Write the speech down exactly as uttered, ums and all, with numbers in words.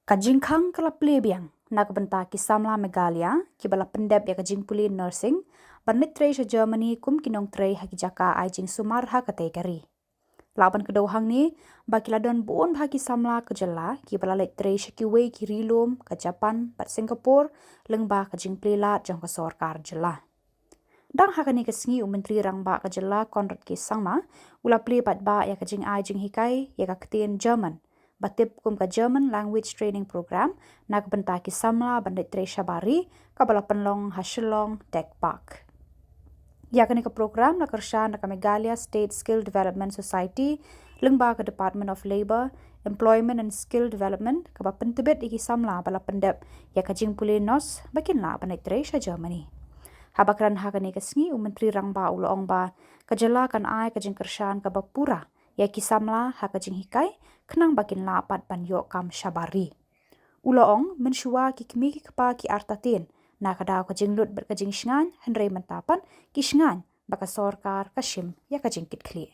Ka jingkhang ka la plie biang na ka bynta ki samla Meghalaya kiba la pyndep ïa ka jingpule nursing ban leit trei sha Germany kum ki nongtrei ha ki jaka ai jingsumar ha katei ka ri. Lah ban kdew hangne ba ki la don bun bha ki samla ka jylla kiba la leit trei sha kiwei ki ri lum ka Japan bad Singapore lyngba ka jingplie lad jong ka sorkar jylla. Dang ha kane ka sngi u Myntri Rangbah ka jylla Conrad K Sangma u la plie paidbah ïa ka jingai jinghikai ïa ka ktien German ba tip kum ka German Language Training Program na ka bynta ki samla ban leit trei shabar ri kaba la pynlong ha Shillong Tech Park. Ïa kane ka program la kyrshan da ka Meghalaya State Skill Development Society lyngba ka Department of Labour, Employment and Skill Development kaba pyntbit ïa ki samla ba la pyndep ïa ka jingpule nurse ba kin lah ban leit trei sha Germany. Haba kren ha kane ka sngi u Myntri Rangbah u la ong ba ka jylla kan ai ka jingkyrshan kaba pura ïa ki samla ha ka jinghikai khnang ba kin lah pat ban ïoh kam shabar ri. U la ong mynshuwa ki kmie ki kpa ki artatien na ka daw ka jinglut bad ka jingshngaiñ hynrei mynta pat ki shngaiñ ba ka sorkar ka shim ïa ka jingkitkhlieh.